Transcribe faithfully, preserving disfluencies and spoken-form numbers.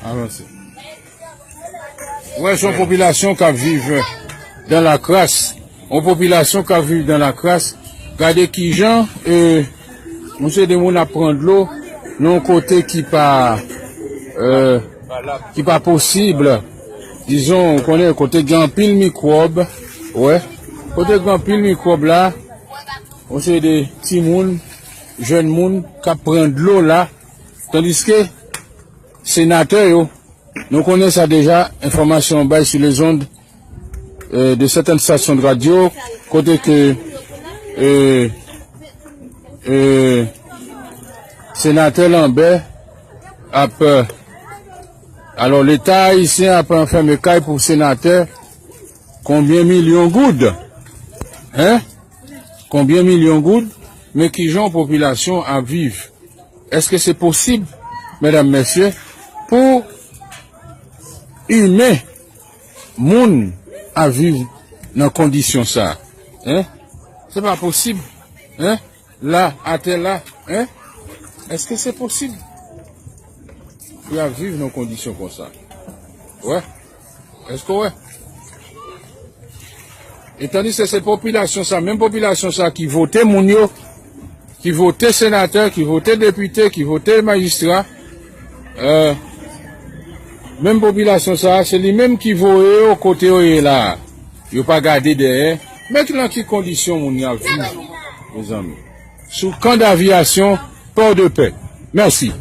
Avanse. Wè, se yon popilasyon k ap viv dan lakras. Yon popilasyon k ap viv dan lakras. Gade kijan e, yon seri de moun ap pran dlo nan yon kote ki pa e, ki pa posib. Dizon, ou konnen, kote gen anpil mikwòb. Wè. Kote gen anpil mikwòb la, yon seri de timoun, jèn moun k ap pran dlo la. Tandiske senatè yo, nou konnen sa deja, enfòmasyon bay sou lezond e, de sètèn stasyon de radyo, kote ke e, e, senatè Lambert ap e, alò, Leta ayisyen ap anfèmen kay pou senatè, konbyen milyon goud? Hein? Konbyen milyon goud? Men kijan popilasyon ap viv? Èske se posib, medam, mesye, pou imen moun ap viv nan kondisyon sa? Hein? Se pa posib. Hein? La, atè la. Hein? Èske se posib pou y ap viv nan kondisyon konsa? Wè. Èske w wè? E tandiske se popilasyon sa, menm popilasyon sa ki vote moun yo, ki vote senatè, ki vote depite, ki vote majistra, e, menm popilasyon sa, se li menm ki voye yo kote yo ye la. Yo pa gade dèyè. Men nan ki kondisyon moun yo ap viv, mezanmi. Sou kan d'avyasyon Port de Paix. Mèsi.